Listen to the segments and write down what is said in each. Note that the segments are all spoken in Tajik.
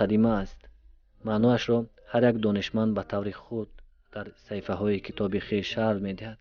Қадима аст. Маъноашро ҳар як донишманд ба таври худ дар саҳифаҳои китоби хеш шарҳ медиҳад.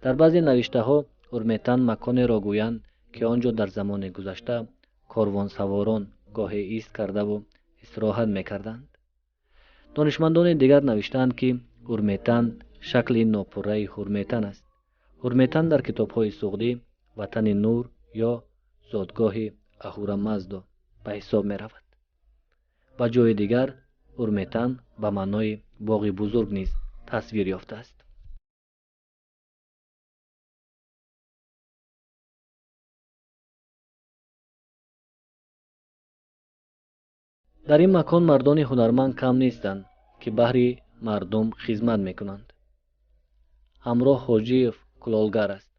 Дар баъзе навиштаҳо Урметан маконеро гӯянд, ки он ҷо дар замони гузашта корвонсаворон гоҳе ист кардаву истироҳат мекарданд. Донишмандони дигар навиштаанд, ки Урметан шакли нопурраи Ҳурметан аст. Ҳурметан дар китобҳои суғдӣ ватани нур ё зодгоҳи Аҳурамаздо ба ҳисоб меравад. Ба ҷои дигар Урметан ба маънои боғи бузург низ тасвир ёфтааст. Дар ин макон мардони ҳунарманд кам нестанд, ки баҳри мардум хизмат мекунанд. Ҳамроҳ Ҳоҷиев кулолгар аст.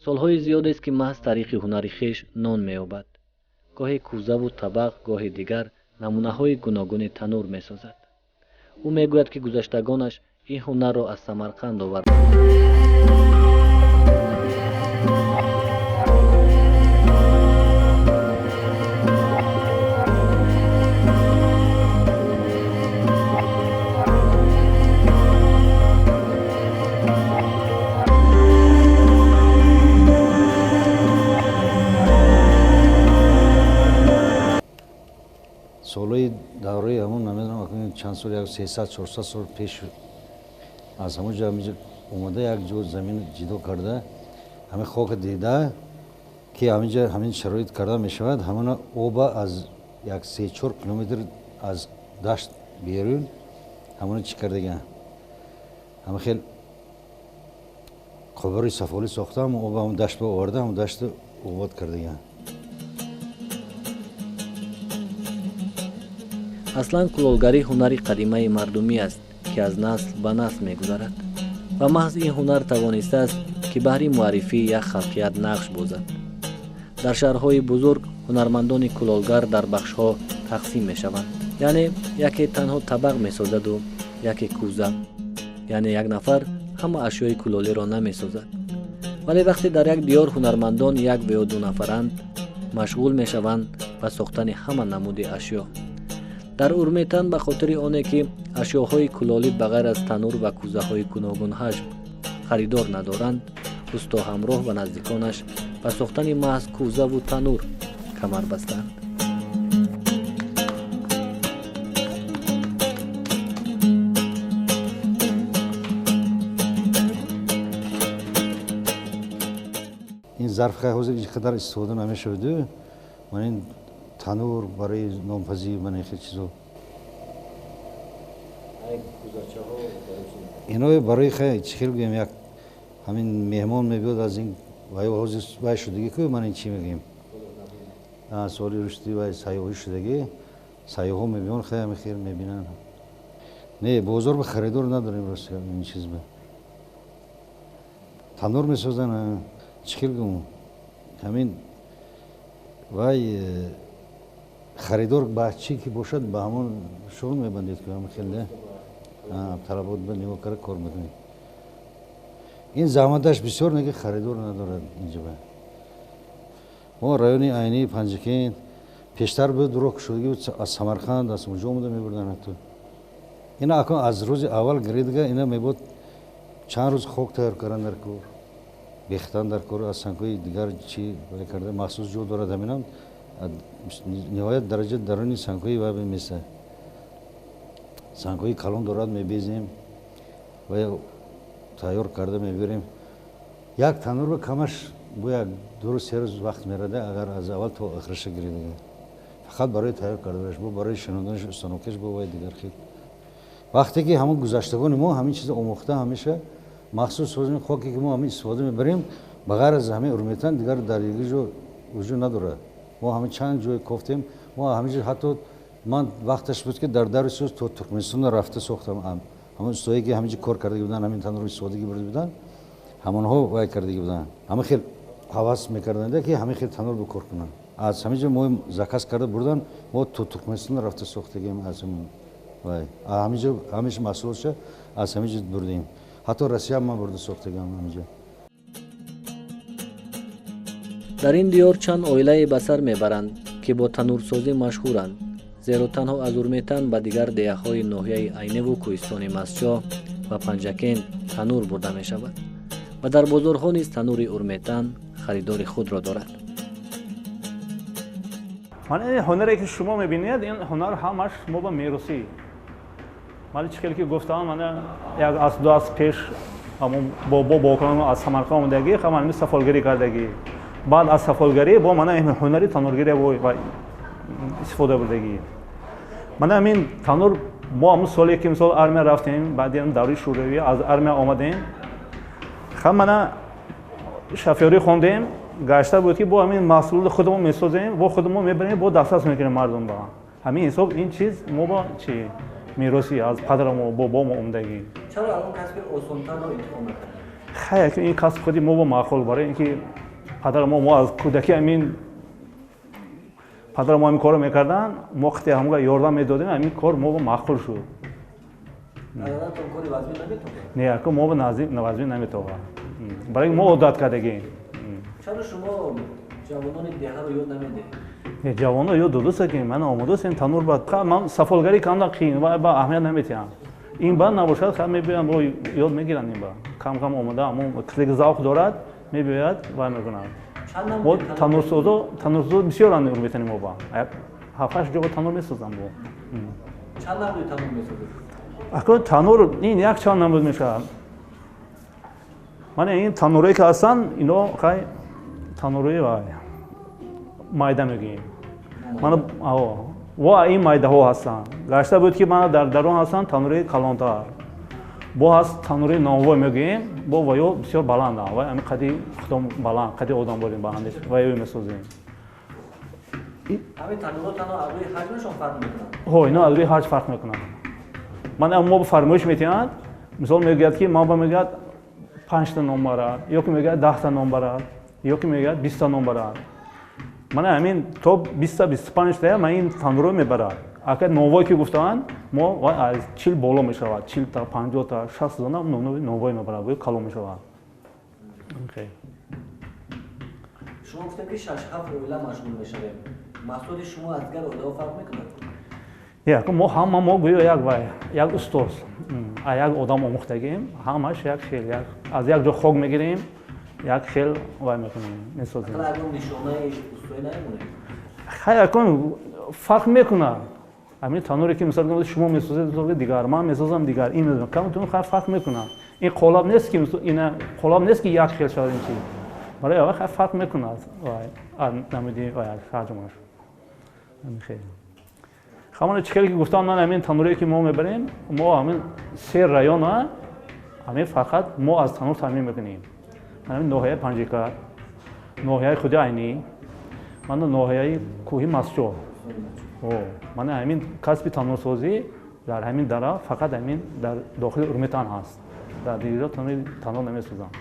Солҳои зиёдест, ки маҳз тариқи ҳунари хеш нон меёбад. Гоҳе кӯзаву табақ, гоҳе дигар намунаҳои гуногуни танур месозад. Ӯ мегӯяд, ки гузаштагонаш ин ҳунарро аз Самарқанд овард. Солҳои давраи ҳамон намедонам чанд сол, як 300-400 сол пеш аз ҳамон ҷо омада як ҷо замин ҷидо карда, ҳамин хока дида, ки ҳаминҷа ҳамин шароит карда мешавад, ҳамона оба аз як 3-4 километр аз дашт берун ҳамона чӣ кардаган, ҳама хел қубури сафолӣ сохта, ҳамон оба ҳамон дашт ба оварда, ҳамон дашта обод кардаган. Аслан кулолгарӣ ҳунари қадимаи мардумӣ аст, ки аз насл ба насл мегузарад ва маҳз ин ҳунар тавонистааст, ки баҳри муаррифии як халқият нақш бозад. Дар шаҳрҳои бузург Ҳунармандони кулолгар дар бахшҳо тақсим мешаванд, яъне яке танҳо табақ месозаду яке кӯза, яъне як нафар ҳама ашёи кулолиро намесозад. Вале вақте дар як диёр ҳунармандон як ва ё ду нафаранд, машғул мешаванд ба сохтани ҳама намуди ашё. Дар Урметан ба хотири оне ки ашёҳои кулолӣ ба ғайр аз танур ва кӯзаҳои гуногунҳаҷм харидор надоранд, усто ҳамроҳ ва наздиконаш ба сохтани маҳз кӯзаву танур камар бастаанд. Ин зарф хай ҳозир ин қадар истифода намешаваду, ман ин танур барои нонпазӣ, ман ин хел чизо. Ино барои хай чӣ хел гӯем, як ҳамин меҳмон мебиёд аз ин вай ҳозир вай шудагӣ ку, ман ин чӣ мегӯем, соли рушди вай сайёҳӣ шудагӣ, сайёҳҳо мебиён, хай ҳамин хел мебинанд. Не, бозор ба харидор надорем, рост ин чиз ба танур месозанд. Чӣ хел гӯм, ҳамин вай харидор ба чӣ ки бошад, ба ҳамон шуғл мебандед ку, ҳамин хел талабот ба нигоҳ карда кор мекунед. Ин заҳматаш бисёр, неки харидор надорад инҷа. Ба мо райони Айнӣ, Панҷакент пештар буд, роҳ кушодагӣ буд, аз Самарқанд, аз онҷо омада мебурданд. Ҳатто ина акун аз рӯзи аввал гиридга ина мебод чанд рӯз хок тайёр кардан дар кор, бехтан дар кор, аз сангҳои дигар чӣ вай карда, махсус ҷо дорад. Ҳаминам ниҳоят дараҷа даруни сангҳои вай меса, сангҳои калон дорад, мебезем ва тайёр карда мебирем. Як танурро камаш бо як ду се рӯз вақт мерада, агар аз аввал то охираша гиридага, фақат барои тайёр карданаш, бо барои шинонданаш, устанокаш, бо вай дигар хел. Вақте ки ҳамон гузаштагони мо ҳамин чиза омӯхта, ҳамеша махсус созем, хоке ки мо ҳамин истифода мебарем, ба ғайр аз ҳамин Урметан дигар дар дигар ҷо вуҷуд надорад. Мо ҳамин чанд ҷой кофтем, мо ҳамин ҷо, ҳатто ман вақташ буд ки дар дари сӯз то Туркманистон рафта сохтам. Ҳамон устое ки ҳамин ҷо кор кардагӣ буданд, ҳамин танурро истифодагӣ бурда буданд, ҳамонҳо вай кардагӣ буданд, ҳамин хел ҳавас мекарданд ки ҳамин хел танур бикор кунанд. Аз ҳамин ҷо мо заказ карда бурдан, мо то Туркманистон рафта сохтагем. Аз вай ҳамин ҷо ҳамеша маҳсулотша аз ҳамин ҷо бурдем, ҳатто Россия ман бурда сохтагам ҳамин ҷо. Дар ин диёр чанд оилае ба сар мебаранд, ки бо танурсозӣ машҳуранд, зеро танҳо аз Урметан ба дигар деҳаҳои ноҳияи Айневу кӯҳистони Мастчоҳ ва Панҷакент танур бурда мешавад ва дар бозорҳо низ танури Урметан харидори худро дорад. Ман ин ҳунаре ки шумо мебинед, ин ҳунар ҳамаш мо ба меросӣ. Ман чӣ хеле ки гуфтам, ман як аз ду аз пеш ҳамон бобо бокалон аз Самарқанд омадагӣ, ҳама ҳамин сафолгарӣ кардагӣ. Баъд аз сафолгарӣ бо ман ҳамин ҳунари танургирӣ истифода бурдагӣ. Ман ҳамин танур мо ҳамон соле ки мисол армия рафтем, баъди ҳам давраи Шӯравӣ аз армия омадем, ҳам мана шофёрӣ хондем, гашта буд ки бо ҳамин маҳсулоти худамон месозем, бо худамон мебарем, бо дастрас мекунем мардум ба. Ҳамин ҳисоб ин чиз мо ба чи меросӣ аз падарамо бобомо омадагӣ. Чаро он касби осонтарро интихоб накардед? Хай, ин касб худи мо ба маъқул, барои ин ки падарамо мо аз кӯдакӣ ҳамин падарамо ҳамин корро мекарданд, мо қити ҳамга ёрдам медодем, ҳамин кор мо ба маъқул шуд. Кори вазмин наметобад? Не, аку мо ба вазмин наметобад. Барои мо одат кардагем. Чаро шумо ҷавонони деҳаро ёд намедиҳед? Не, ҷавоно ёд додааст ки ман омодаастем танур ба ман сафолгарӣ канда қиин ва ба аҳамият намедиҳам. Ин ба набошад, ха мебиёянд, бо ёд мегиранд ин ба. Кам кам омода, ҳамон касе ки завқ дорад, мебиёяд ва мекунад. Мо танурсозо бисёранд Урметани мо ба. 7-8 ҷо танур месозам бо. Чанд намуди танур месозед? Акун танур ин як чанд намуд мешавад. Ман ин танурое ки ҳастанд, ино хай танурои вай майда мегӯем. Мана ва ин майдаҳо ҳастанд. Гашта буд ки мана дар дарун ҳастанд танурои калонтар. Бо ҳаст танурои нонвой мегӯем, бо ваё бисёр баланданд. Вай ҳамин қади худом баланд, қади одам борем баланд ваё месозем. Ҳамин танурҳо танҳо аз рӯи ҳаҷмашон фарқ мекунанд? Ҳо, ино аз рӯи ҳаҷм фарқ мекунанд. Ман мо фармоиш метиҳанд, мисол мегӯяд ки ман ба мегӯяд 5 та ном барад, ё ки мегӯяд 10 та ном барад, ё ки мегӯяд 20 та ном барад. Мана ҳамин то 20-25 та ман ин тануро мебарад. Агар новой ки гуфтаанд, мо аз 40 боло мешавад, 40 та, 50 та, 60 дона новой мебарад, гӯё калон мешавад. Шумо гуфтем ки 6-7 оила машғул мешавем. Маҳсули шумо аз дигар оилаҳо фарқ мекунад? Як мо ҳама мо гӯё як вай, як устоз, як одам омӯхтагием, ҳамаш як хел, як аз як ҷо хок мегирем, як хел вай мекунем, месозем. Нишонаи устоӣ намемонед? Хай, акун фарқ мекунад. Ҳамин тануре ки мисол шумо месозед дигар, ман месозам дигар, ин месозам, камтун хай фарқ мекунад. Ин қолаб нест ки ина қолаб нест ки як хел шавад ин чиз. Барои аввал хай фарқ мекунад вай намуди вай ҳаҷмаш. Ҳамин хел. Ҳамон чӣ хеле ки гуфтам, ман ҳамин тануре ки мо мебарем, мо ҳамин се района ҳамин фақат мо аз танур таъмин мекунем. Ҳамин ноҳияи Панҷикар, ноҳияи Худи Айнӣ, ман ноҳияи кӯҳи Масҷо. Ман ҳамин касби танурсозӣ дар ҳамин дара фақат ҳамин дар дохили Урметан ҳаст. Дар дигар танур намесозам.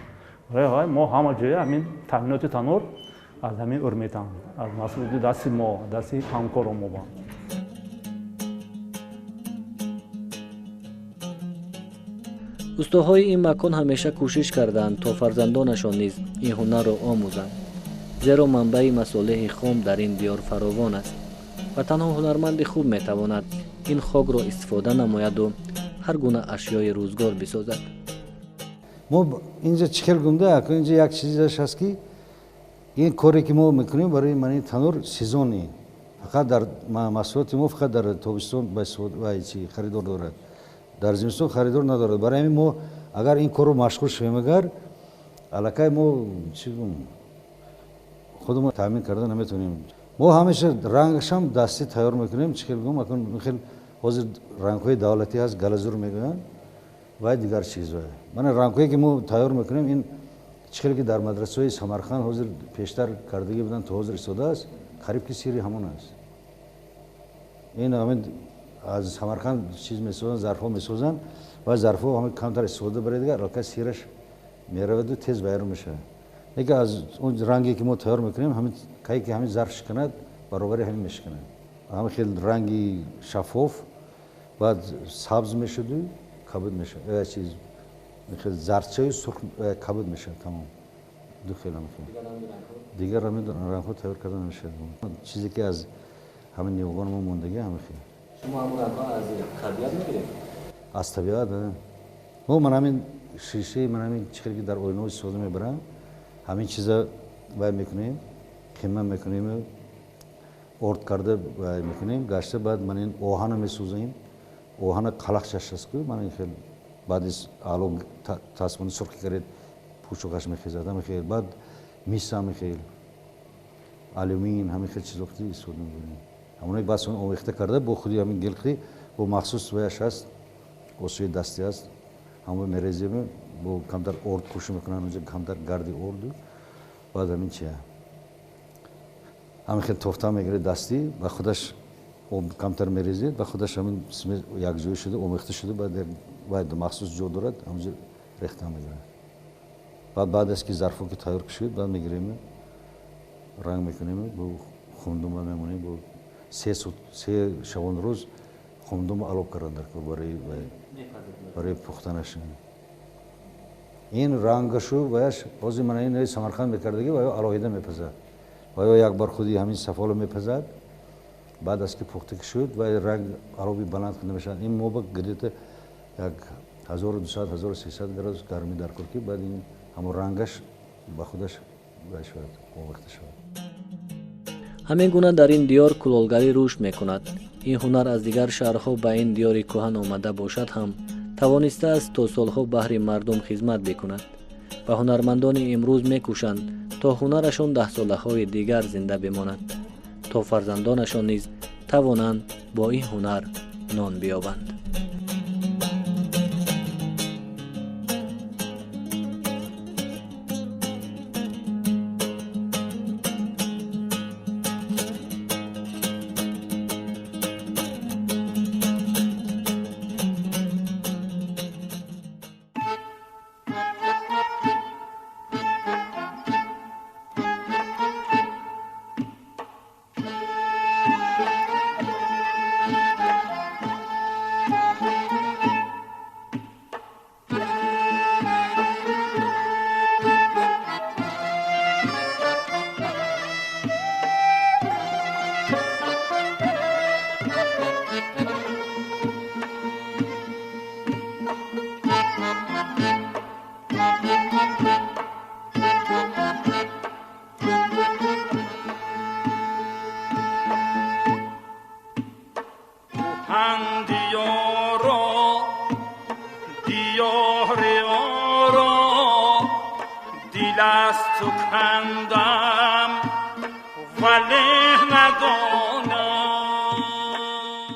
Барои мо ҳама ҷоя ҳамин таъминоти танур аз ҳамин Урметан, аз масъулияти дасти мо, дасти ҳамкоро мо ба. Устоҳои ин макон ҳамеша кӯшиш карданд, то фарзандонашон низ ин ҳунарро омӯзанд, зеро манбаи масолеҳи хом дар ин диёр фаровон аст ва танҳо ҳунарманди хуб метавонад ин хокро истифода намояду ҳар гуна ашёи рӯзгор бисозад. Мо инҷа чӣ хел гумда, акун инҷа як чизаш ҳаст ки ин коре ки мо мекунем барои мани танур сезонӣ, фақат дар маҳсулоти мо фақат дар тобистон харидор дорад, дар зимистон харидор надорад. Барои ҳамин мо агар ин корро машғул шавем, агар аллакай мо чӣ гум худмо таъмин карда наметавонем. Мо ҳамеша рангашам дастӣ тайёр мекунем. Чӣ хел гум, акун хел ҳозир рангҳои давлатӣ ҳаст, галазур мегӯянд ва дигар чизҳо. Мана рангҳое ки мо тайёр мекунем, ин чӣ хеле ки дар мадрасаҳои Самарқанд ҳозир пештар кардагӣ буданд, то ҳозир истодааст, қариб ки сири ҳамон аст. Ин ҳамин аз Самарқанд чиз месозанд, зарфҳо месозанд ва зарфҳо ҳамин камтар истифода баред, дигар аллакай сираш мераваду тез вайрон мешавад. Лекин аз он ранге ки мо тайёр мекунем, ҳамин кае ки ҳамин зарф шиканад, баробари ҳамин мешиканад. Ҳамин хел ранги шаффоф, баъд сабз мешуду кабуд мешавад, чиз хел зардчаю сурх кабуд мешавад, тамом. Ду хел ҳамин хел. Дигар ҳамин рангҳо тайёр карда намешавад. Чизе ки аз ҳамин ниёгони мо мондагӣ ҳамин хел. Шумо ҳамон рангҳо аз табиат мегиред? Аз табиат, мо ман ҳамин шишаи, ман ҳамин чӣ хел ки дар оинаҳо истифода мебарам, ҳамин чиза вай мекунем, қима мекунем, орд карда вай мекунем, гашта баъд ман ин оҳана месӯзем, оҳана қалақчаш аст ку, ман ин хел баъди ало тасмони сурхи каред пӯчуқаш мехезад, ҳамин хел, баъд мис ҳамин хел, алюмин ҳамин хел чизо истифода мебарем. Ҳамоне бас он омехта карда бо худи ҳамин гилқи бо махсус ваяш аст, осӯи дастӣ аст, ҳамон мерезем, бо камтар орд кӯшӣ мекунанд, онҷо камтар гарди орду, баъд ҳамин чия ҳамин хел тофта мегиред дастӣ, ба худаш об камтар мерезед, ба худаш ҳамин якҷоя шуда омехта шуда, баъд вай махсус ҷо дорад, ҳамонҷо рехта мегирад. Баъд аз ки зарфҳо ки тайёр шуд, баъд мегирем, ранг мекунем, бо хундума мемонем, бо се шабонрӯз хундума алоб кардан дар кор барои пухтанаш. Ин рангашу ваяш ҳозир мана ин Самарқанд мекардагӣ, ваё алоҳида мепазад, ваё як бор худи ҳамин сафоло мепазад, баъд аз ки пухта ки шуд, вай ранг алоби баланд кунда мешавад. Ин мо ба где-то як 1200-1300 градус гармӣ дар кор ки баъд ин ҳамон рангаш ба худаш вай шавад, омехта шавад. Ҳамин гуна дар ин диёр кулолгарӣ рушд мекунад. Ин ҳунар аз дигар шаҳрҳо ба ин диёри кӯҳан омада бошад ҳам тавонистааст то солҳо баҳри мардум хизмат бикунад ва ҳунармандони имрӯз мекӯшанд то ҳунарашон даҳсолаҳои дигар зинда бимонад, то фарзандонашон низ тавонанд бо ин ҳунар нон биёбанд. Аз ту кандам, вале надонам.